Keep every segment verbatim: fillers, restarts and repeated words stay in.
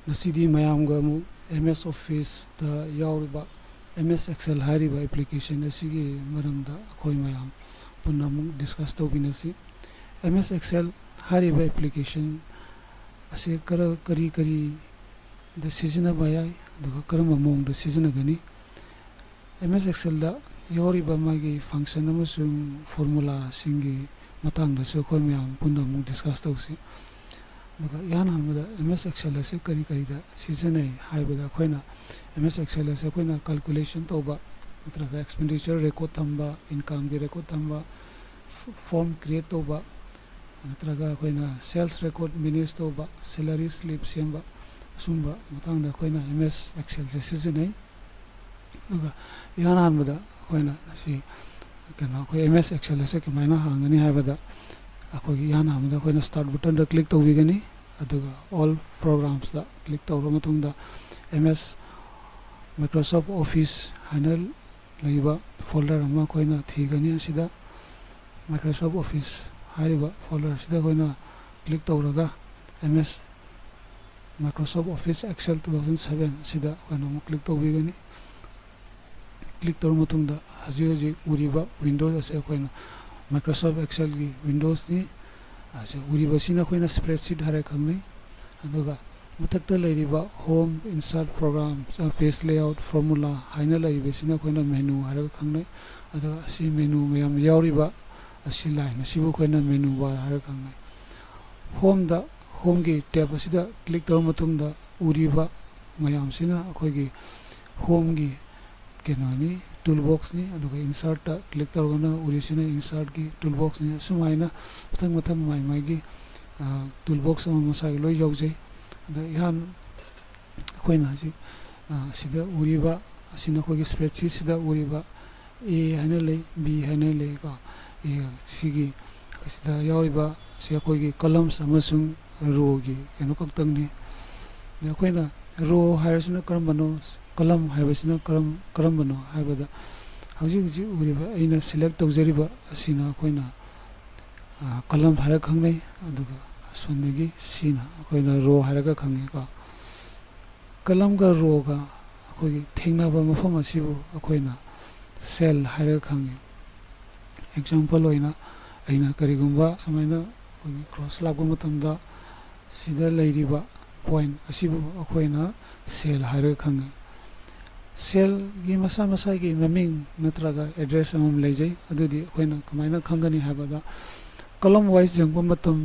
ꯉꯁꯤꯗꯤ ꯃꯌꯥꯝꯒ ꯑꯃꯨꯛ ꯑꯦꯝ ꯑꯦꯁ ꯑꯣꯐꯤꯁꯇ ꯌꯥꯎꯔꯤꯕ ꯑꯦꯝ ꯑꯦꯁ ꯑꯦꯛꯁꯦꯜ ꯍꯥꯏꯔꯤꯕ ꯑꯦꯄ꯭ꯂꯤꯀꯦꯁꯟ ꯑꯁꯤꯒꯤ ꯃꯔꯝꯗ ꯑꯩꯈꯣꯏ ꯃꯌꯥꯝ ꯄꯨꯟꯅ ꯑꯃꯨꯛ ꯗꯤꯁꯀꯁ ꯇꯧꯃꯤꯟꯅꯁꯤ꯫ ꯑꯦꯝ ꯑꯦꯁ ꯑꯦꯛꯁꯦꯜ ꯍꯥꯏꯔꯤꯕ ꯑꯦꯄ꯭ꯂꯤꯀꯦꯁꯟ ꯑꯁꯤ ꯀꯔ-, ꯀꯔꯤ ꯀꯔꯤꯗ ꯁꯤꯖꯤꯟꯅꯕ ꯌꯥꯏ, ꯑꯗꯨꯒ ꯀꯔꯝꯕ ꯃꯑꯣꯡꯗ ꯁꯤꯖꯤꯟꯅꯒꯅꯤ? ꯑꯦꯝ ꯑꯦꯁ ꯑꯦꯛꯁꯦꯜꯗ ꯌꯥꯎꯔꯤꯕ ꯃꯥꯒꯤ ꯐꯪꯁꯟ ꯑꯃꯁꯨꯡ ꯐꯣꯔꯃꯨꯂꯥꯁꯤꯡꯒꯤ ꯃꯇꯥꯡꯗꯁꯨ ꯑꯩꯈꯣꯏ ꯃꯌꯥꯝ ꯄꯨꯟꯅ ꯑꯃꯨꯛ ꯗꯤꯁꯀꯁ ꯇꯧꯁꯤ꯫ ꯑꯗꯨꯒ ꯏꯍꯥꯟ ꯍꯥꯟꯕꯗ ꯑꯦꯝ ꯑꯦꯁ ꯑꯦꯛꯁꯦꯜ ꯑꯁꯤ ꯀꯔꯤ ꯀꯔꯤꯗ ꯁꯤꯖꯤꯟꯅꯩ ꯍꯥꯏꯕꯗ, ꯑꯩꯈꯣꯏꯅ ꯑꯦꯝ ꯑꯦꯁ ꯑꯦꯛꯁꯦꯜ ꯑꯁꯤ ꯑꯩꯈꯣꯏꯅ ꯀꯥꯜꯀꯨꯂꯦꯁꯟ ꯇꯧꯕ, ꯅꯠꯇ꯭ꯔꯒ ꯑꯦꯛꯁꯄꯦꯟꯗꯤꯆꯔ ꯔꯦꯀꯣꯔꯠ ꯊꯝꯕ, ꯏꯟꯀꯝꯒꯤ ꯔꯦꯀꯣꯔꯠ ꯊꯝꯕ, ꯐ-, ꯐꯣꯔꯝ ꯀ꯭ꯔꯤꯌꯦꯠ ꯇꯧꯕ, ꯅꯠꯇ꯭ꯔꯒ ꯑꯩꯈꯣꯏꯅ ꯁꯦꯜꯁ ꯔꯦꯀꯣꯔꯠ ꯃꯦꯅꯦꯖ ꯇꯧꯕ, ꯁꯦꯂꯔꯤ ꯁ꯭ꯂꯤꯞ ꯁꯦꯝꯕ, ꯑꯁꯨꯝꯕ ꯃꯇꯥꯡꯗ ꯑꯩꯈꯣꯏꯅ ꯑꯦꯝ ꯑꯦꯁ ꯑꯦꯛꯁꯦꯜꯁꯦ ꯁꯤꯖꯤꯟꯅꯩ꯫ ꯑꯗꯨꯒ ꯏꯍꯥꯟ ꯍꯥꯟꯕꯗ ꯑꯩꯈꯣꯏꯅ ꯑꯁꯤ ꯀꯩꯅꯣ, ꯑꯩꯈꯣꯏ ꯑꯦꯝ ꯑꯦꯁ ꯑꯦꯛꯁꯦꯜ ꯑꯁꯦ ꯀꯃꯥꯏꯅ ꯍꯥꯡꯒꯅꯤ ꯍꯥꯏꯕꯗ, ꯑꯩꯈꯣꯏꯒꯤ ꯏꯍꯥꯟ ꯍꯥꯟꯕꯗ ꯑꯩꯈꯣꯏꯅ ꯁ꯭ꯇꯥꯔꯠ ꯕꯇꯟꯗ ꯀ꯭ꯂꯤꯛ ꯇꯧꯕꯤꯒꯅꯤ, ꯑꯗꯨꯒ ꯑꯣꯜ ꯄ꯭ꯔꯣꯒ꯭ꯔꯥꯝꯁꯇ ꯀ꯭ꯂꯤꯛ ꯇꯧꯔꯕ ꯃꯇꯨꯡꯗ, ꯑꯦꯝ ꯑꯦꯁ ꯃꯥꯏꯀ꯭ꯔꯣꯁꯣꯐ ꯑꯣꯐꯤꯁ ꯍꯥꯏꯅ ꯂꯩꯕ ꯐꯣꯜꯗꯔ ꯑꯃ ꯑꯩꯈꯣꯏꯅ ꯊꯤꯒꯅꯤ꯫ ꯑꯁꯤꯗ ꯃꯥꯏꯀ꯭ꯔꯣꯁꯣꯐ ꯑꯣꯐꯤꯁ ꯍꯥꯏꯔꯤꯕ ꯐꯣꯜꯗꯔ ꯑꯁꯤꯗ ꯑꯩꯈꯣꯏꯅ ꯀ꯭ꯂꯤꯛ ꯇꯧꯔꯒ, M S Microsoft office Excel two thousand seven ꯑꯁꯤꯗ ꯑꯩꯈꯣꯏꯅ ꯑꯃꯨꯛ ꯀ꯭ꯂꯤꯛ ꯇꯧꯕꯤꯒꯅꯤ꯫ ꯀ꯭ꯂꯤꯛ ꯇꯧꯔꯕ ꯃꯇꯨꯡꯗ, ꯍꯧꯖꯤꯛ ꯍꯧꯖꯤꯛ ꯎꯔꯤꯕ ꯋꯤꯟꯗꯣꯁ ꯑꯁꯦ ꯑꯩꯈꯣꯏꯅ ꯃꯥꯏꯀ꯭ꯔꯣꯁꯣꯐ ꯑꯦꯛꯁꯦꯜꯒꯤ ꯋꯤꯟꯗꯣꯁꯅꯤ꯫ ꯑꯁꯤ ꯎꯔꯤꯕꯁꯤꯅ ꯑꯩꯈꯣꯏꯅ ꯁ꯭ꯄ꯭ꯔꯦꯗꯁꯤꯠ ꯍꯥꯏꯔ ꯈꯪꯅꯩ꯫ ꯑꯗꯨꯒ ꯃꯊꯛꯇ ꯂꯩꯔꯤꯕ home, insert, program, page layout, formula ꯍꯥꯏꯅ ꯂꯩꯔꯤꯕꯁꯤꯅ ꯑꯩꯈꯣꯏꯅ ꯃꯦꯅꯨ ꯍꯥꯏꯔꯒ ꯈꯪꯅꯩ꯫ ꯑꯗꯨꯒ ꯑꯁꯤ ꯃꯦꯅꯨ ꯃꯌꯥꯝ ꯌꯥꯎꯔꯤꯕ ꯑꯁꯤ ꯂꯥꯏꯟ ꯑꯁꯤꯕꯨ ꯑꯩꯈꯣꯏꯅ ꯃꯦꯅꯨ ꯕꯥꯔ ꯍꯥꯏꯔꯒ ꯈꯪꯅꯩ꯫ ꯍꯣꯝꯗ, ꯍꯣꯝꯒꯤ ꯇꯦꯕ ꯑꯁꯤꯗ ꯀ꯭ꯂꯤꯛ ꯇꯧꯔꯕ ꯃꯇꯨꯡꯗ, ꯎꯔꯤꯕ ꯃꯌꯥꯝꯁꯤꯅ ꯑꯩꯈꯣꯏꯒꯤ ꯍꯣꯝꯒꯤ ꯀꯩꯅꯣꯅꯤ, ꯇꯨꯜ ꯕꯣꯛꯁꯅꯤ꯫ ꯑꯗꯨꯒ ꯏꯟꯁꯔꯠꯇ ꯀ꯭ꯂꯤꯛ ꯇꯧꯔꯒꯅ ꯎꯔꯤꯁꯤꯅ ꯏꯟꯁꯔꯠꯀꯤ ꯇꯨꯜ ꯕꯣꯛꯁꯅꯤ꯫ ꯑꯁꯨꯃꯥꯏꯅ ꯃꯊꯪ ꯃꯊꯪ ꯃꯥꯏ ꯃꯥꯏꯒꯤ, ꯑ, ꯇꯨꯜ ꯕꯣꯛꯁ ꯑꯃ ꯃꯁꯥꯒꯤ ꯂꯣꯏ ꯌꯥꯎꯖꯩ꯫ ꯑꯗ ꯏꯍꯥꯟ ꯑꯩꯈꯣꯏꯅ ꯍꯧꯖꯤꯛ, ꯑ, ꯑꯁꯤꯗ ꯎꯔꯤꯕ ꯑꯁꯤꯅ ꯑꯩꯈꯣꯏꯒꯤ ꯁ꯭ꯄ꯭ꯔꯦꯗꯁꯤꯠꯁꯤꯗ ꯎꯔꯤꯕ ꯑꯦ ꯍꯥꯏꯅ ꯂꯩ, ꯕꯤ ꯍꯥꯏꯅ ꯂꯩꯀꯣ꯫ ꯑꯦ, ꯁꯤꯒꯤ ꯑꯁꯤꯗ ꯌꯥꯎꯔꯤꯕ ꯑꯁꯤ ꯑꯩꯈꯣꯏꯒꯤ ꯀꯂꯝꯁ ꯑꯃꯁꯨꯡ ꯔꯣꯒꯤ ꯀꯩꯅꯣ ꯈꯛꯇꯪꯅꯤ꯫ ꯑꯗ ꯑꯩꯈꯣꯏꯅ ꯔꯣ ꯍꯥꯏꯔꯤꯁꯤꯅ ꯀꯔꯝꯕꯅꯣ, ꯀꯂꯝ ꯍꯥꯏꯕꯁꯤꯅ ꯀꯔꯝ-, ꯀꯔꯝꯕꯅꯣ ꯍꯥꯏꯕꯗ, ꯍꯧꯖꯤꯛ ꯍꯧꯖꯤꯛ ꯎꯔꯤꯕ ꯑꯩꯅ ꯁꯦꯂꯦꯛ ꯇꯧꯖꯔꯤꯕ ꯑꯁꯤꯅ ꯑꯩꯈꯣꯏꯅ, ꯑ, ꯀꯂꯝ ꯍꯥꯏꯔꯒ ꯈꯪꯅꯩ, ꯑꯗꯨꯒ ꯑꯁꯣꯝꯗꯒꯤ ꯁꯤꯅ ꯑꯩꯈꯣꯏꯅ ꯔꯣ ꯍꯥꯏꯔꯒ ꯈꯪꯉꯦꯀꯣ꯫ ꯀꯂꯝꯒ ꯔꯣꯒ ꯑꯩꯈꯣꯏꯒꯤ ꯊꯦꯡꯅꯕ ꯃꯐꯝ ꯑꯁꯤꯕꯨ ꯑꯩꯈꯣꯏꯅ ꯁꯦꯜ ꯍꯥꯏꯔꯒ ꯈꯪꯉꯤ꯫ ꯑꯦꯛꯖꯥꯝꯄꯜ ꯑꯣꯏꯅ ꯑꯩꯅ ꯀꯔꯤꯒꯨꯝꯕ ꯁꯨꯃꯥꯏꯅ ꯑꯩꯈꯣꯏꯒꯤ ꯀ꯭ꯔꯣꯁ ꯂꯥꯛꯄ ꯃꯇꯝꯗ ꯁꯤꯗ ꯂꯩꯔꯤꯕ ꯄꯣꯏꯟ ꯑꯁꯤꯕꯨ ꯑꯩꯈꯣꯏꯅ ꯁꯦꯜ ꯍꯥꯏꯔꯒ ꯈꯪꯉꯤ꯫ ꯁꯦꯜꯒꯤ ꯃꯁꯥ ꯃꯁꯥꯒꯤ ꯃꯃꯤꯡ ꯅꯠꯇ꯭ꯔꯒ ꯑꯦꯗ꯭ꯔꯦꯁ ꯑꯃꯃꯝ ꯂꯩꯖꯩ꯫ ꯑꯗꯨꯗꯤ ꯑꯩꯈꯣꯏꯅ ꯀꯃꯥꯏꯅ ꯈꯪꯒꯅꯤ ꯍꯥꯏꯕꯗ, ꯀꯣꯂꯝ ꯋꯥꯏꯁ ꯌꯦꯡꯕ ꯃꯇꯝ,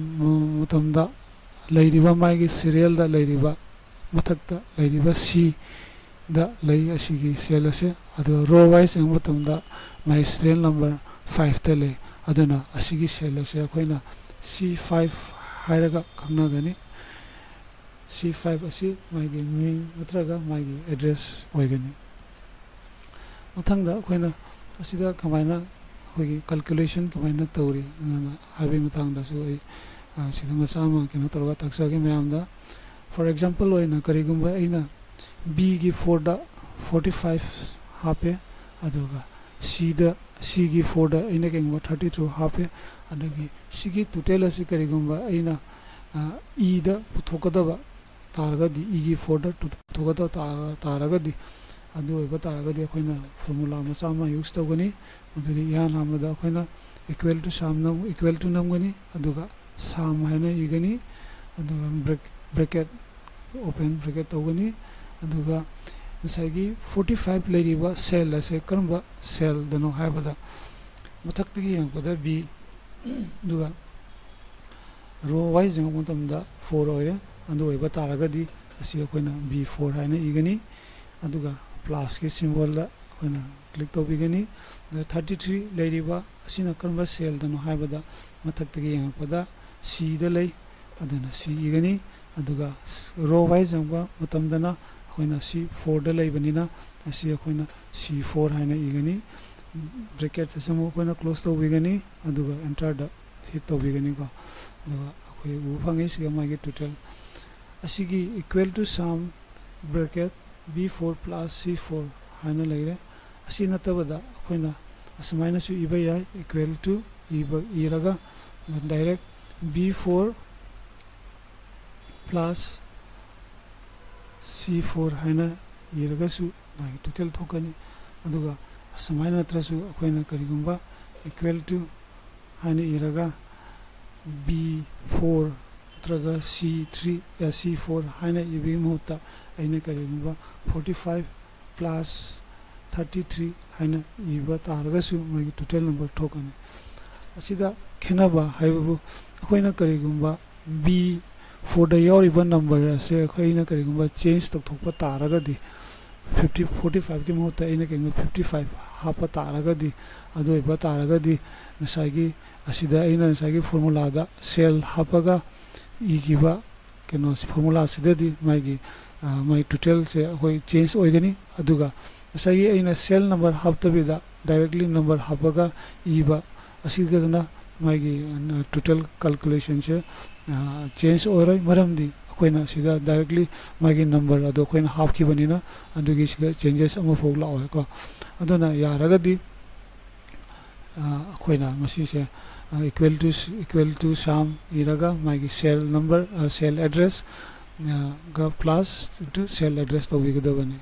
ꯃꯇꯝꯗ ꯂꯩꯔꯤꯕ ꯃꯥꯒꯤ ꯁꯤꯔꯤꯌꯦꯜꯗ ꯂꯩꯔꯤꯕ ꯃꯊꯛꯇ ꯂꯩꯔꯤꯕ ꯁꯤꯗ ꯂꯩ ꯑꯁꯤꯒꯤ ꯁꯦꯜ ꯑꯁꯦ꯫ ꯑꯗꯨꯒ ꯔꯣ ꯋꯥꯏꯁ ꯌꯦꯡꯕ ꯃꯇꯝꯗ ꯃꯥꯒꯤ ꯁꯤꯔꯤꯌꯦꯜ ꯅꯝꯕꯔ ꯐꯥꯏꯚꯇ ꯂꯩ꯫ ꯑꯗꯨꯅ ꯑꯁꯤꯒꯤ ꯁꯦꯜ ꯑꯁꯦ ꯑꯩꯈꯣꯏꯅ ꯁꯤ ꯐꯥꯏꯚ ꯍꯥꯏꯔꯒ ꯈꯪꯅꯒꯅꯤ꯫ ꯁꯤ ꯐꯥꯏꯚ ꯑꯁꯤ ꯃꯥꯒꯤ ꯃꯤꯡ ꯅꯠꯇ꯭ꯔꯒ ꯃꯥꯒꯤ ꯑꯦꯗ꯭ꯔꯦꯁ ꯑꯣꯏꯒꯅꯤ꯫ ꯃꯊꯪꯗ ꯑꯩꯈꯣꯏꯅ ꯑꯁꯤꯗ ꯀꯃꯥꯏꯅ ꯑꯩꯈꯣꯏꯒꯤ ꯀꯦꯜꯀꯨꯂꯦꯁꯟ ꯀꯃꯥꯏꯅ ꯇꯧꯔꯤ ꯍꯥꯏꯕꯒꯤ ꯃꯇꯥꯡꯗꯁꯨ ꯑꯩ, ꯑ, ꯁꯤꯗ ꯃꯆꯥ ꯑꯃ ꯀꯩꯅꯣ ꯇꯧꯔꯒ ꯇꯥꯛꯆꯒꯦ ꯃꯌꯥꯝꯗ꯫ ꯐꯣꯔ ꯑꯦꯛꯖꯥꯝꯄꯜ ꯑꯣꯏꯅ, ꯀꯔꯤꯒꯨꯝꯕ ꯑꯩꯅ ꯕꯤꯒꯤ ꯐꯣꯔꯗ ꯐꯣꯔꯇꯤ ꯐꯥꯏꯚ ꯍꯥꯞꯄꯦ, ꯑꯗꯨꯒ ꯁꯤꯗ, ꯁꯤꯒꯤ ꯐꯣꯔꯗ ꯑꯩꯅ ꯀꯩꯒꯨꯝꯕ ꯊꯥꯔꯇꯤ ꯇꯨ ꯍꯥꯞꯄꯦ, ꯑꯗꯒꯤ ꯁꯤꯒꯤ ꯇꯣꯇꯦꯜ ꯑꯁꯤ ꯀꯔꯤꯒꯨꯝꯕ ꯑꯩꯅ, ꯑ, ꯏꯗ ꯄꯨꯊꯣꯛꯀꯗꯕ ꯇꯥꯔꯒꯗꯤ, ꯏꯒꯤ ꯐꯣꯔꯗ ꯄꯨꯊꯣꯛꯀꯗꯕ ꯇꯥ-, ꯇꯥꯔꯒꯗꯤ, ꯑꯗꯨ ꯑꯣꯏꯕ ꯇꯥꯔꯒꯗꯤ ꯑꯩꯈꯣꯏꯅ ꯐꯣꯔꯃꯨꯂꯥ ꯃꯆꯥ ꯑꯃ ꯌꯨꯁ ꯇꯧꯒꯅꯤ꯫ ꯃꯗꯨꯗꯤ ꯏꯍꯥꯟ ꯍꯥꯟꯕꯗ ꯑꯩꯈꯣꯏꯅ ꯏꯀ꯭ꯋꯦꯜ ꯇꯨ ꯁꯥꯝ ꯅꯝ-, ꯏꯀ꯭ꯋꯦꯜ ꯇꯨ ꯅꯝꯒꯅꯤ, ꯑꯗꯨꯒ ꯁꯥꯝ ꯍꯥꯏꯅ ꯏꯒꯅꯤ, ꯑꯗꯨꯒ ꯕ꯭ꯔꯦꯛ-, ꯕ꯭ꯔꯦꯀꯦꯠ, ꯑꯣꯄꯦꯟ ꯕ꯭ꯔꯦꯀꯦꯠ ꯇꯧꯒꯅꯤ꯫ ꯑꯗꯨꯒ ꯉꯁꯥꯏꯒꯤ ꯐꯣꯔꯇꯤ ꯐꯥꯏꯚ ꯂꯩꯔꯤꯕ ꯁꯦꯜ ꯑꯁꯦ ꯀꯔꯝꯕ ꯁꯦꯜꯗꯅꯣ ꯍꯥꯏꯕꯗ, ꯃꯊꯛꯇꯒꯤ ꯌꯦꯡꯉꯛꯄꯗ ꯕꯤ, ꯑꯗꯨꯒ ꯔꯣ ꯋꯥꯏꯁ ꯌꯦꯡꯉꯛꯄ ꯃꯇꯝꯗ ꯐꯣꯔ ꯑꯣꯏꯔꯦ꯫ ꯑꯗꯨ ꯑꯣꯏꯕ ꯇꯥꯔꯒꯗꯤ ꯑꯁꯤ ꯑꯩꯈꯣꯏꯅ ꯕꯤ ꯐꯣꯔ ꯍꯥꯏꯅ ꯏꯒꯅꯤ꯫ ꯑꯗꯨꯒ ꯄ꯭ꯂꯁꯀꯤ ꯁꯤꯝꯕꯣꯜꯗ ꯑꯩꯈꯣꯏꯅ ꯀ꯭ꯂꯤꯛ ꯇꯧꯕꯤꯒꯅꯤ꯫ ꯑꯗꯨꯒ ꯊꯥꯔꯇꯤ ꯊ꯭ꯔꯤ ꯂꯩꯔꯤꯕ ꯑꯁꯤꯅ ꯀꯔꯝꯕ ꯁꯦꯜꯗꯅꯣ ꯍꯥꯏꯕꯗ, ꯃꯊꯛꯇꯒꯤ ꯌꯦꯡꯉꯛꯄꯗ ꯁꯤꯗ ꯂꯩ, ꯑꯗꯨꯅ ꯁꯤ ꯏꯒꯅꯤ꯫ ꯑꯗꯨꯒ ꯔꯣ ꯋꯥꯏꯁ ꯌꯦꯡꯕ ꯃꯇꯝꯗꯅ ꯑꯩꯈꯣꯏꯅ ꯁꯤ ꯐꯣꯔꯗ ꯂꯩꯕꯅꯤꯅ ꯑꯁꯤ ꯑꯩꯈꯣꯏꯅ ꯁꯤ ꯐꯣꯔ ꯍꯥꯏꯅ ꯏꯒꯅꯤ꯫ ꯕ꯭ꯔꯦꯀꯦꯠ ꯑꯁꯤ ꯑꯃꯨꯛ ꯑꯩꯈꯣꯏꯅ ꯀ꯭ꯂꯣꯁ ꯇꯧꯕꯤꯒꯅꯤ, ꯑꯗꯨꯒ ꯑꯦꯟꯇꯔꯗ ꯍꯤꯠ ꯇꯧꯕꯤꯒꯅꯤꯀꯣ꯫ ꯑꯗꯨꯒ ꯑꯩꯈꯣꯏ ꯎꯕ ꯐꯪꯉꯤ ꯁꯤꯒ ꯃꯥꯒꯤ ꯇꯣꯇꯦꯜ꯫ ꯑꯁꯤꯒꯤ equal to sum bracket B four plus C four ꯍꯥꯏꯅ ꯂꯩꯔꯦ꯫ ꯑꯁꯤ ꯅꯠꯇꯕꯗ ꯑꯩꯈꯣꯏꯅ ꯑꯁꯨꯃꯥꯏꯅꯁꯨ ꯏꯕ ꯌꯥꯏ, ꯏꯀ꯭ꯋꯦꯜ ꯇꯨ ꯏꯕ, ꯏꯔꯒ direct B four plus C four ꯍꯥꯏꯅ ꯏꯔꯒꯁꯨ ꯃꯥꯒꯤ total ꯊꯣꯛꯀꯅꯤ꯫ ꯑꯗꯨꯒ ꯑꯁꯨꯃꯥꯏꯅ ꯅꯠꯇ꯭ꯔꯁꯨ ꯑꯩꯈꯣꯏꯅ ꯀꯔꯤꯒꯨꯝꯕ equal to ꯍꯥꯏꯅ ꯏꯔꯒ B four ꯅꯠꯇ꯭ꯔꯒ C three, ꯑ, C four ꯍꯥꯏꯅ ꯏꯕꯒꯤ ꯃꯍꯨꯠꯇ ꯑꯩꯅ ꯀꯔꯤꯒꯨꯝꯕ forty five plus thirty three ꯍꯥꯏꯅ ꯏꯕ ꯇꯥꯔꯒꯁꯨ ꯃꯥꯒꯤ total number ꯊꯣꯛꯀꯅꯤ꯫ ꯑꯁꯤꯗ ꯈꯦꯠꯅꯕ ꯍꯥꯏꯕꯕꯨ ꯑꯩꯈꯣꯏꯅ ꯀꯔꯤꯒꯨꯝꯕ B fourꯗ ꯌꯥꯎꯔꯤꯕ number ꯑꯁꯦ ꯑꯩꯈꯣꯏꯅ ꯀꯔꯤꯒꯨꯝꯕ change ꯇꯧꯊꯣꯛꯄ ꯇꯥꯔꯒꯗꯤ, fifty, forty fiveꯀꯤ ꯃꯍꯨꯠꯇ ꯑꯩꯅ ꯀꯔꯤꯒꯨꯝꯕ fifty five ꯍꯥꯞꯄ ꯇꯥꯔꯒꯗꯤ, ꯑꯗꯨ ꯑꯣꯏꯕ ꯇꯥꯔꯒꯗꯤ ꯉꯁꯥꯏꯒꯤ ꯑꯁꯤꯗ ꯑꯩꯅ ꯉꯁꯥꯏꯒꯤ formulaꯗ cell ꯍꯥꯞꯄꯒ ꯏꯈꯤꯕ ꯀꯩꯅꯣꯁꯤ, formulaꯁꯤꯗꯗꯤ ꯃꯥꯒꯤ, ꯑ, ꯃꯥꯒꯤ totalꯁꯦ ꯑꯩꯈꯣꯏ change ꯑꯣꯏꯒꯅꯤ꯫ ꯑꯗꯨꯒ ꯉꯁꯥꯏꯒꯤ ꯑꯩꯅ cell number ꯍꯥꯞꯇꯕꯤꯗ directly number ꯍꯥꯞꯄꯒ ꯏꯕ ꯑꯁꯤꯒꯗꯅ ꯃꯥꯒꯤ, ꯑ, total calculationꯁꯦ, ꯑ, change ꯑꯣꯏꯔꯣꯏ, ꯃꯔꯝꯗꯤ ꯑꯩꯈꯣꯏꯅ ꯁꯤꯗ directly ꯃꯥꯒꯤ number ꯑꯗꯣ ꯑꯩꯈꯣꯏꯅ ꯍꯥꯞꯈꯤꯕꯅꯤꯅ ꯑꯗꯨꯒꯤ ꯁꯤꯗ changes ꯑꯃꯐꯥꯎ ꯂꯥꯛꯑꯣꯏꯀꯣ꯫ ꯑꯗꯨꯅ ꯌꯥꯔꯒꯗꯤ, ꯑ, ꯑꯩꯈꯣꯏꯅ ꯃꯁꯤꯁꯦ, ꯑ, equal to, equal to sum ꯏꯔꯒ ꯃꯥꯒꯤ cell number, ꯑ, cell address, ꯑ, ꯒ plus to cell address ꯇꯧꯕꯤꯒꯗꯕꯅꯤ꯫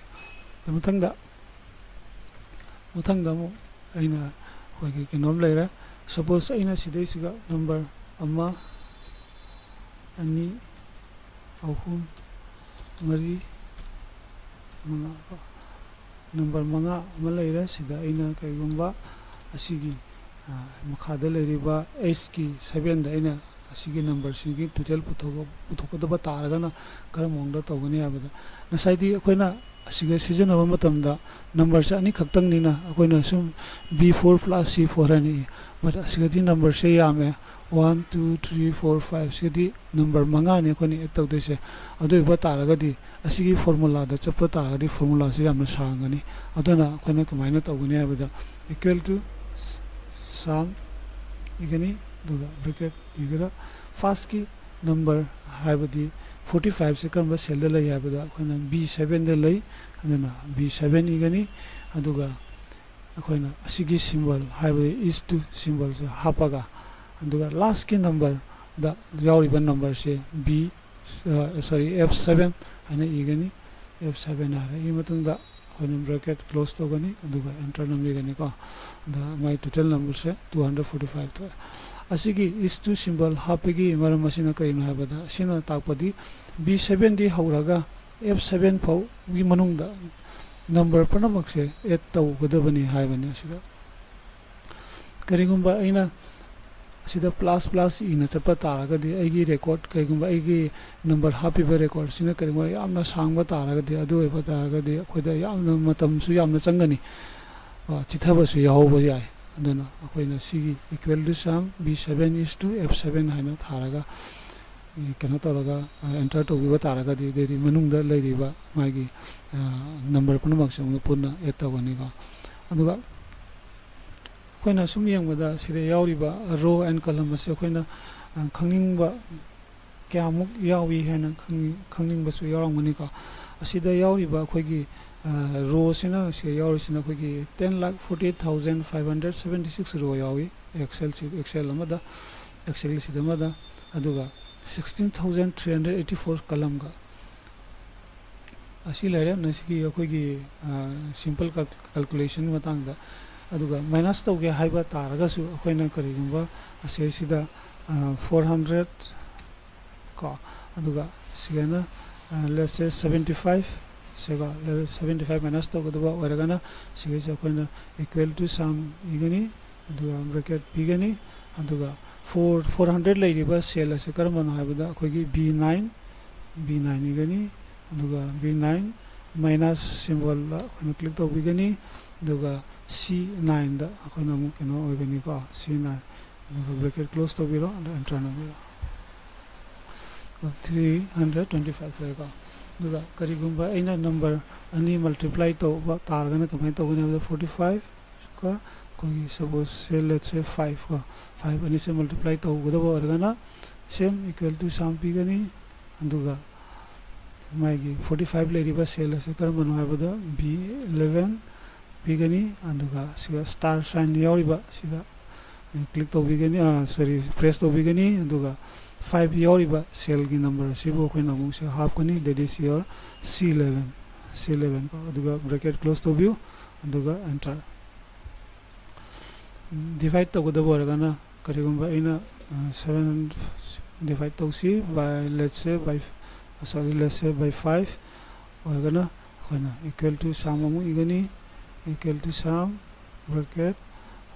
ꯑꯗꯨ ꯃꯊꯪꯗ, ꯃꯊꯪꯗ ꯑꯃꯨꯛ ꯑꯩꯅ ꯑꯩꯈꯣꯏꯒꯤ ꯀꯩꯅꯣꯝ ꯂꯩꯔꯦ꯫ Suppose ꯑꯩꯅ ꯁꯤꯗꯩꯁꯤꯒ number ꯑꯃ, ꯑꯅꯤ, ꯑꯍꯨꯝ, ꯃꯔꯤ, ꯃꯉꯥ, number ꯃꯉꯥ ꯑꯃ ꯂꯩꯔꯦ꯫ ꯁꯤꯗ ꯑꯩꯅ ꯀꯔꯤꯒꯨꯝꯕ ꯑꯁꯤꯒꯤ, ꯑ, ꯃꯈꯥꯗ ꯂꯩꯔꯤꯕ Hꯀꯤ sevenꯗ ꯑꯩꯅ ꯑꯁꯤꯒꯤ numberꯁꯤꯒꯤ total ꯄꯨꯊꯣꯛ-, ꯄꯨꯊꯣꯛꯀꯗꯕ ꯇꯥꯔꯒꯅ ꯀꯔꯝꯕ ꯃꯑꯣꯡꯗ ꯇꯧꯒꯅꯤ ꯍꯥꯏꯕꯗ, ꯉꯁꯥꯏꯗꯤ ꯑꯩꯈꯣꯏꯅ ꯑꯁꯤꯒ ꯁꯤꯖꯤꯟꯅꯕ ꯃꯇꯝꯗ numberꯁꯦ ꯑꯅꯤꯈꯛꯇꯪꯅꯤꯅ ꯑꯩꯈꯣꯏꯅ ꯁꯨꯝ B four plus C four ꯍꯥꯏꯅ ꯏ꯫ But ꯑꯁꯤꯒꯗꯤ numberꯁꯦ ꯌꯥꯝꯃꯦ, one, two, three, four, five, ꯁꯤꯒꯗꯤ number ꯃꯉꯥꯅꯤ ꯑꯩꯈꯣꯏꯅ add ꯇꯧꯗꯣꯏꯁꯦ꯫ ꯑꯗꯨ ꯑꯣꯏꯕ ꯇꯥꯔꯒꯗꯤ ꯑꯁꯤꯒꯤ formulaꯗ ꯆꯠꯄ ꯇꯥꯔꯒꯗꯤ formulaꯁꯤ ꯌꯥꯝꯅ ꯁꯥꯡꯒꯅꯤ꯫ ꯑꯗꯨꯅ ꯑꯩꯈꯣꯏꯅ ꯀꯃꯥꯏꯅ ꯇꯧꯒꯅꯤ ꯍꯥꯏꯕꯗ, equal to sum ꯏꯒꯅꯤ, ꯑꯗꯨꯒ bracket ꯏꯒꯗ firstꯀꯤ number ꯍꯥꯏꯕꯗꯤ forty fiveꯁꯦ ꯀꯔꯝꯕ cellꯗ ꯂꯩ ꯍꯥꯏꯕꯗ ꯑꯩꯈꯣꯏꯅ B sevenꯗ ꯂꯩ, ꯑꯗꯨꯅ B seven ꯏꯒꯅꯤ꯫ ꯑꯗꯨꯒ ꯑꯩꯈꯣꯏꯅ ꯑꯁꯤꯒꯤ symbol ꯍꯥꯏꯕꯗꯤ is to symbolꯁꯦ ꯍꯥꯞꯄꯒ, ꯑꯗꯨꯒ lastꯀꯤ numberꯗ ꯌꯥꯎꯔꯤꯕ numberꯁꯦ B ꯁꯣꯔꯤ, ꯑꯦꯐ ꯁꯕꯦꯟ ꯍꯥꯏꯅ ꯏꯒꯅꯤ꯫ ꯑꯦꯐ ꯁꯕꯦꯟ ꯍꯥꯏꯔ ꯏ ꯃꯇꯨꯡꯗ ꯑꯩꯈꯣꯏꯅ ꯕ꯭ꯔꯦꯀꯦꯠ ꯀ꯭ꯂꯣꯁ ꯇꯧꯒꯅꯤ, ꯑꯗꯨꯒ ꯑꯦꯟꯇꯔ ꯅꯝꯕꯤꯒꯅꯤꯀꯣ꯫ ꯑꯗ ꯃꯥꯏ ꯇꯣꯇꯦꯜ ꯅꯝꯕꯔꯁꯦ ꯇꯨ ꯍꯟꯗ꯭ꯔꯦꯠ ꯐꯣꯔꯇꯤ ꯐꯥꯏꯚ ꯊꯣꯛꯑꯦ꯫ ꯑꯁꯤꯒꯤ ꯏꯁ ꯇꯨ ꯁꯤꯝꯕꯜ ꯍꯥꯞꯄꯒꯤ ꯃꯔꯝ ꯑꯁꯤꯅ ꯀꯔꯤꯅꯣ ꯍꯥꯏꯕꯗ, ꯑꯁꯤꯅ ꯇꯥꯛꯄꯗꯤ ꯕꯤ ꯁꯕꯦꯟꯗꯒꯤ ꯍꯧꯔꯒ ꯑꯦꯐ ꯁꯕꯦꯟ ꯐꯥꯎꯒꯤ ꯃꯅꯨꯡꯗ ꯅꯝꯕꯔ ꯄꯨꯝꯅꯃꯛꯁꯦ ꯑꯦꯗ ꯇꯧꯒꯗꯕꯅꯤ ꯍꯥꯏꯕꯅꯤ꯫ ꯑꯁꯤꯗ ꯀꯔꯤꯒꯨꯝꯕ ꯑꯩꯅ ꯑꯁꯤꯗ ꯄ꯭ꯂꯁ ꯄ꯭ꯂꯁ ꯏꯅ ꯆꯠꯄ ꯇꯥꯔꯒꯗꯤ, ꯑꯩꯒꯤ ꯔꯦꯀꯣꯔꯠ, ꯀꯔꯤꯒꯨꯝꯕ ꯑꯩꯒꯤ ꯅꯝꯕꯔ ꯍꯥꯞꯄꯤꯕ ꯔꯦꯀꯣꯔꯠꯁꯤꯅ ꯀꯔꯤꯒꯨꯝꯕ ꯌꯥꯝꯅ ꯁꯥꯡꯕ ꯇꯥꯔꯒꯗꯤ, ꯑꯗꯨ ꯑꯣꯏꯕ ꯇꯥꯔꯒꯗꯤ ꯑꯩꯈꯣꯏꯗ ꯌꯥꯝꯅ, ꯃꯇꯝꯁꯨ ꯌꯥꯝꯅ ꯆꯪꯒꯅꯤ, ꯑ, ꯆꯤꯊꯕꯁꯨ ꯌꯥꯎꯕ ꯌꯥꯏ꯫ ꯑꯗꯨꯅ ꯑꯩꯈꯣꯏꯅ ꯁꯤꯒꯤ equal to sum B seven is to F seven ꯍꯥꯏꯅ ꯊꯥꯔꯒ, ꯀꯩꯅꯣ ꯇꯧꯔꯒ, ꯑ, ꯑꯦꯟꯇꯔ ꯇꯧꯕꯤꯕ ꯇꯥꯔꯒꯗꯤ, ꯑꯗꯩꯗꯤ ꯃꯅꯨꯡꯗ ꯂꯩꯔꯤꯕ ꯃꯥꯒꯤ, ꯑ, ꯅꯝꯕꯔ ꯄꯨꯝꯅꯃꯛꯁꯦ ꯑꯃꯨꯛ ꯄꯨꯟꯅ ꯑꯦꯗ ꯇꯧꯒꯅꯤꯀꯣ꯫ ꯑꯗꯨꯒ ꯑꯩꯈꯣꯏꯅ ꯁꯨꯝ ꯌꯦꯡꯕꯗ, ꯁꯤꯗ ꯌꯥꯎꯔꯤꯕ row and column ꯑꯁꯤ ꯑꯩꯈꯣꯏꯅ, ꯑ, ꯈꯪꯅꯤꯡꯕ ꯀꯌꯥꯃꯨꯛ ꯌꯥꯎꯏ ꯍꯥꯏꯅ ꯈꯪꯅꯤꯡ-, ꯈꯪꯅꯤꯡꯕꯁꯨ ꯌꯥꯎꯔꯝꯒꯅꯤꯀꯣ꯫ ꯑꯁꯤꯗ ꯌꯥꯎꯔꯤꯕ ꯑꯩꯈꯣꯏꯒꯤ, ꯑ, ꯔꯣꯁꯤꯅ, ꯁꯤꯗ ꯌꯥꯎꯔꯤꯁꯤꯅ ꯑꯩꯈꯣꯏꯒꯤ ten lakh forty eight thousand five hundred seventy six row ꯌꯥꯎꯏ ꯑꯦꯛꯁꯦꯜ ꯁꯤ-, ꯑꯦꯛꯁꯦꯜ ꯑꯃꯗ, ꯑꯦꯛꯁꯦꯜ ꯁꯤꯠ ꯑꯃꯗ, ꯑꯗꯨꯒ sixteen thousand three hundred eighty four columnꯒ꯫ ꯑꯁꯤ ꯂꯩꯔꯦ ꯉꯁꯤꯒꯤ ꯑꯩꯈꯣꯏꯒꯤ, ꯑ, simple cal-, calculation ꯃꯇꯥꯡꯗ꯫ ꯑꯗꯨꯒ ꯃꯥꯏꯅꯁ ꯇꯧꯒꯦ ꯍꯥꯏꯕ ꯇꯥꯔꯒꯁꯨ, ꯑꯩꯈꯣꯏꯅ ꯀꯔꯤꯒꯨꯝꯕ ꯑꯁꯤꯁꯤꯗ, ꯑ, four hundred ꯀꯣ, ꯑꯗꯨꯒ ꯁꯤꯒꯅ, ꯑ, let's say seventy five, ꯁꯤꯒ seventy five ꯃꯥꯏꯅꯁ ꯇꯧꯒꯗꯕ ꯑꯣꯏꯔꯒꯅ, ꯁꯤꯒꯤꯁꯦ ꯑꯩꯈꯣꯏꯅ equal to sum ꯏꯒꯅꯤ, ꯑꯗꯨꯒ ꯕ꯭ꯔꯦꯀꯦꯠ ꯄꯤꯒꯅꯤ꯫ ꯑꯗꯨꯒ four, four hundred ꯂꯩꯔꯤꯕ ꯁꯦꯜ ꯑꯁꯤ ꯀꯔꯝꯕꯅꯣ ꯍꯥꯏꯕꯗ, ꯑꯩꯈꯣꯏꯒꯤ B nine, B nine ꯏꯒꯅꯤ, ꯑꯗꯨꯒ B nine minus symbol ꯑꯩꯈꯣꯏꯅ ꯀ꯭ꯂꯤꯛ ꯇꯧꯕꯤꯒꯅꯤ, ꯑꯗꯨꯒ C nineꯗ ꯑꯩꯈꯣꯏꯅ ꯑꯃꯨꯛ ꯀꯩꯅꯣ ꯑꯣꯏꯒꯅꯤꯀꯣ, C nine, ꯑꯗꯨꯒ ꯕ꯭ꯔꯦꯀꯦꯠ ꯀ꯭ꯂꯣꯁ ꯇꯧꯕꯤꯔꯣ, ꯑꯗꯨꯒ ꯑꯦꯟꯇꯔ ꯅꯝꯕꯤꯔꯣ꯫ Three hundred twenty five ꯊꯣꯛꯑꯦꯀꯣ꯫ ꯑꯗꯨꯒ ꯀꯔꯤꯒꯨꯝꯕ ꯑꯩꯅ ꯅꯝꯕꯔ ꯑꯅꯤ ꯃꯜꯇꯤꯄ꯭ꯂꯥꯏ ꯇꯧꯕ ꯇꯥꯔꯒꯅ ꯀꯃꯥꯏꯅ ꯇꯧꯒꯅꯤ ꯍꯥꯏꯕꯗ, forty five ꯀꯣ, ꯑꯩꯈꯣꯏꯒꯤ suppose say, let's say, five ꯀꯣ, five ꯑꯅꯤꯁꯦ ꯃꯜꯇꯤꯄ꯭ꯂꯥꯏ ꯇꯧꯒꯗꯕ ꯑꯣꯏꯔꯒꯅ, same equal to sum ꯄꯤꯒꯅꯤ꯫ ꯑꯗꯨꯒ ꯃꯥꯒꯤ forty five ꯂꯩꯔꯤꯕ ꯁꯦꯜ ꯑꯁꯤ ꯀꯔꯝꯕꯅꯣ ꯍꯥꯏꯕꯗ, B eleven ꯄꯤꯒꯅꯤ꯫ ꯑꯗꯨꯒ ꯁꯤꯒ star sign ꯌꯥꯎꯔꯤꯕ ꯁꯤꯗ ꯀ꯭ꯂꯤꯛ ꯇꯧꯕꯤꯒꯅꯤ, ꯑ, sorry, press ꯇꯧꯕꯤꯒꯅꯤ꯫ ꯑꯗꯨꯒ ꯐꯥꯏꯚ ꯌꯥꯎꯔꯤꯕ ꯁꯦꯜꯒꯤ ꯅꯝꯕꯔ ꯑꯁꯤꯕꯨ ꯑꯩꯈꯣꯏꯅ ꯑꯃꯨꯛ ꯁꯤ ꯍꯥꯞꯀꯅꯤ, that is your C eleven, C eleven ꯀꯣ꯫ ꯑꯗꯨꯒ ꯕ꯭ꯔꯦꯀꯦꯠ ꯀ꯭ꯂꯣꯖ ꯇꯧꯕꯤꯌꯨ, ꯑꯗꯨꯒ ꯑꯦꯟꯇꯔ꯫ ꯗꯤꯚꯥꯏꯠ ꯇꯧꯒꯗꯕ ꯑꯣꯏꯔꯒꯅ, ꯀꯔꯤꯒꯨꯝꯕ ꯑꯩꯅ ꯁꯚꯦꯟ ꯗꯤꯚꯥꯏꯠ ꯇꯧꯁꯤ by, let's say, by, sorry, let's say by five ꯑꯣꯏꯔꯒꯅ, ꯑꯩꯈꯣꯏꯅ equal to sum ꯑꯃꯨꯛ ꯏꯒꯅꯤ, equal to sum, ꯕ꯭ꯔꯦꯀꯦꯠ,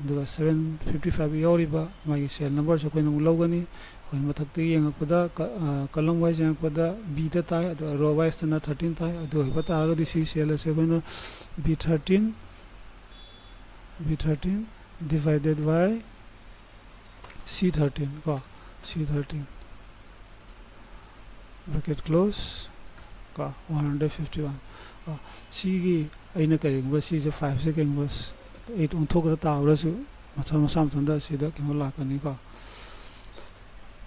ꯑꯗꯨꯒ ꯁꯚꯦꯟ ꯐꯤꯐꯇꯤ ꯐꯥꯏꯚ ꯌꯥꯎꯔꯤꯕ ꯃꯥꯒꯤ ꯁꯦꯜ ꯅꯝꯕꯔꯁꯨ ꯑꯩꯈꯣꯏꯅ ꯑꯃꯨꯛ ꯂꯧꯒꯅꯤ꯫ ꯑꯩꯈꯣꯏꯅ ꯃꯊꯛꯇ ꯌꯦꯡꯉꯛꯄꯗ, ꯀ-, ꯑ, column wise ꯌꯦꯡꯉꯛꯄꯗ B ꯗ ꯇꯥꯏ, ꯑꯗꯨꯒ row wise ꯇꯅ thirteen ꯇꯥꯏ꯫ ꯑꯗꯨ ꯑꯣꯏꯕ ꯇꯥꯔꯒꯗꯤ ꯁꯤ ꯁꯦꯜ ꯑꯁꯦ ꯑꯩꯈꯣꯏꯅ B thirteen, B thirteen divided by C thirteen ꯀꯣ, C thirteen, ꯕ꯭ꯔꯦꯀꯦꯠ ꯀ꯭ꯂꯣꯖ ꯀꯣ, one hundred fifty one꯫ ꯀꯣ, ꯁꯤꯒꯤ ꯑꯩꯅ ꯀꯔꯤꯒꯨꯝꯕ ꯁꯤꯁꯦ ꯐꯥꯏꯚꯁꯦ ꯀꯔꯤꯒꯨꯝꯕ ꯑꯩꯠ ꯑꯣꯟꯊꯣꯛꯈ꯭ꯔ ꯇꯥꯔꯒꯁꯨ ꯃꯁꯥ, ꯃꯁꯥ ꯃꯊꯟꯇ ꯑꯁꯤꯗ ꯀꯩꯅꯣ ꯂꯥꯛꯀꯅꯤꯀꯣ꯫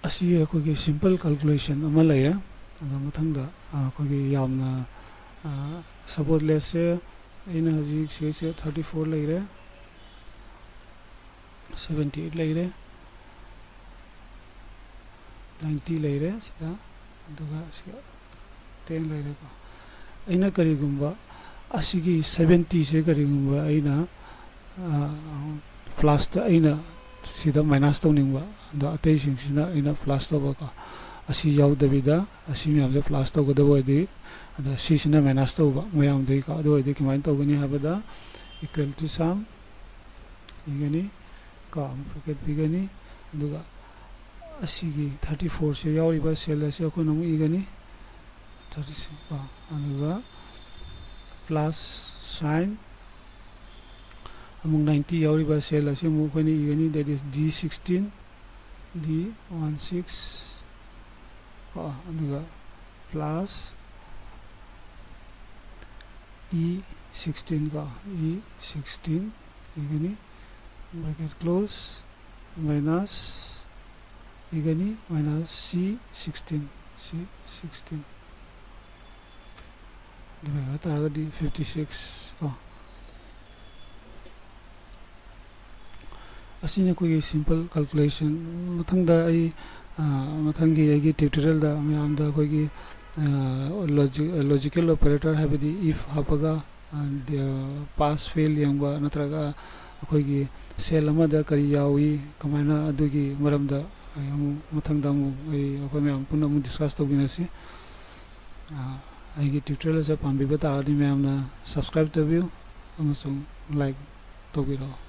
ꯑꯁꯤ ꯑꯩꯈꯣꯏꯒꯤ ꯁꯤꯝꯄꯜ ꯀꯥꯜꯀꯨꯂꯦꯁꯟ ꯑꯃ ꯂꯩꯔꯦ꯫ ꯑꯗꯣ ꯃꯊꯪꯗ, ꯑ, ꯑꯩꯈꯣꯏꯒꯤ ꯌꯥꯝꯅ, ꯑ, suppose let's say ꯑꯩꯅ ꯍꯧꯖꯤꯛ ꯁꯤꯁꯦ thirty four ꯂꯩꯔꯦ, seventy eight ꯂꯩꯔꯦ, ninety ꯂꯩꯔꯦ ꯁꯤꯗ, ꯑꯗꯨꯒ ꯁꯤ ten ꯂꯩꯔꯦꯀꯣ꯫ ꯑꯩꯅ ꯀꯔꯤꯒꯨꯝꯕ ꯑꯁꯤꯒꯤ seventy ꯁꯦ ꯀꯔꯤꯒꯨꯝꯕ ꯑꯩꯅ, ꯑ, ꯄ꯭ꯂꯁꯇ ꯑꯩꯅ ꯁꯤꯗ ꯃꯥꯏꯅꯁ ꯇꯧꯅꯤꯡꯕ, ꯑꯗꯣ ꯑꯇꯩꯁꯤꯡꯁꯤꯅ ꯑꯩꯅ ꯄ꯭ꯂꯁ ꯇꯧꯕꯀꯣ꯫ ꯑꯁꯤ ꯌꯥꯎꯗꯕꯤꯗ ꯑꯁꯤ ꯃꯌꯥꯝꯁꯦ ꯄ꯭ꯂꯁ ꯇꯧꯒꯗꯕ ꯑꯣꯏꯔꯗꯤ, ꯑꯗ ꯁꯤꯁꯤꯅ ꯃꯥꯏꯅꯁ ꯇꯧꯕ ꯃꯌꯥꯝꯗꯒꯤꯀꯣ꯫ ꯑꯗꯨ ꯑꯣꯏꯔꯗꯤ ꯀꯃꯥꯏꯅ ꯇꯧꯒꯅꯤ ꯍꯥꯏꯕꯗ, equal to sum ꯏꯒꯅꯤ ꯀꯣ, ꯑꯃꯨꯛ ꯕ꯭ꯔꯦꯀꯦꯠ ꯄꯤꯒꯅꯤ꯫ ꯑꯗꯨꯒ ꯑꯁꯤꯒꯤ thirty four ꯁꯦ ꯌꯥꯎꯔꯤꯕ ꯁꯦꯜ ꯑꯁꯤ ꯑꯩꯈꯣꯏꯅ ꯑꯃꯨꯛ ꯏꯒꯅꯤ, thirty six ꯀꯣ꯫ ꯑꯗꯨꯒ ꯄ꯭ꯂꯁ ꯁꯥꯏꯟ ꯑꯃꯨꯛ ninety ꯌꯥꯎꯔꯤꯕ ꯁꯦꯜ ꯑꯁꯤ ꯑꯃꯨꯛ ꯑꯩꯈꯣꯏꯅ ꯏꯒꯅꯤ, that is D sixteen, D one six ꯀꯣ꯫ ꯑꯗꯨꯒ ꯄ꯭ꯂꯁ E sixteen ꯀꯣ, E sixteen ꯏꯒꯅꯤ, ꯕ꯭ꯔꯦꯀꯦꯠ ꯀ꯭ꯂꯣꯖ, ꯃꯥꯏꯅꯁ ꯏꯒꯅꯤ, minus C sixteen, C sixteen꯫ ꯑꯗꯨꯒ ꯇꯥꯔꯒꯗꯤ fifty six ꯀꯣ꯫ ꯑꯁꯤꯅ ꯑꯩꯈꯣꯏꯒꯤ ꯁꯤꯝꯄꯜ ꯀꯥꯜꯀꯨꯂꯦꯁꯟ꯫ ꯃꯊꯪꯗ ꯑꯩ, ꯑ, ꯃꯊꯪꯒꯤ ꯑꯩꯒꯤ ꯇ꯭ꯌꯨꯇꯣꯔꯤꯌꯦꯜꯗ ꯃꯌꯥꯝꯗ ꯑꯩꯈꯣꯏꯒꯤ, ꯑ, ꯂꯣꯖꯤ-, ꯂꯣꯖꯤꯀꯦꯜ ꯑꯣꯄꯔꯦꯇꯔ, ꯍꯥꯏꯕꯗꯤ ꯏꯐ ꯍꯥꯞꯄꯒ, ꯑ, ꯗ-, ꯄꯥꯁ ꯐꯦꯜ ꯌꯦꯡꯕ, ꯅꯠꯇ꯭ꯔꯒ ꯑꯩꯈꯣꯏꯒꯤ ꯁꯦꯜ ꯑꯃꯗ ꯀꯔꯤ ꯌꯥꯎꯏ, ꯀꯃꯥꯏꯅ, ꯑꯗꯨꯒꯤ ꯃꯔꯝꯗ ꯑꯩ ꯑꯃꯨꯛ ꯃꯊꯪꯗ ꯑꯃꯨꯛ ꯑꯩ, ꯑꯩꯈꯣꯏ ꯃꯌꯥꯝ ꯄꯨꯟꯅ ꯑꯃꯨꯛ ꯗꯤꯁꯀꯁ ꯇꯧꯃꯤꯟꯅꯁꯤ꯫ ꯑ, ꯑꯩꯒꯤ ꯇ꯭ꯌꯨꯇꯣꯔꯤꯌꯦꯜ ꯑꯁꯦ ꯄꯥꯝꯕꯤꯕ ꯇꯥꯔꯒꯗꯤ ꯃꯌꯥꯝꯅ ꯁꯕꯁꯀ꯭ꯔꯥꯏꯕ ꯇꯧꯕꯤꯌꯨ ꯑꯃꯁꯨꯡ ꯂꯥꯏꯛ ꯇꯧꯕꯤꯔꯛꯑꯣ꯫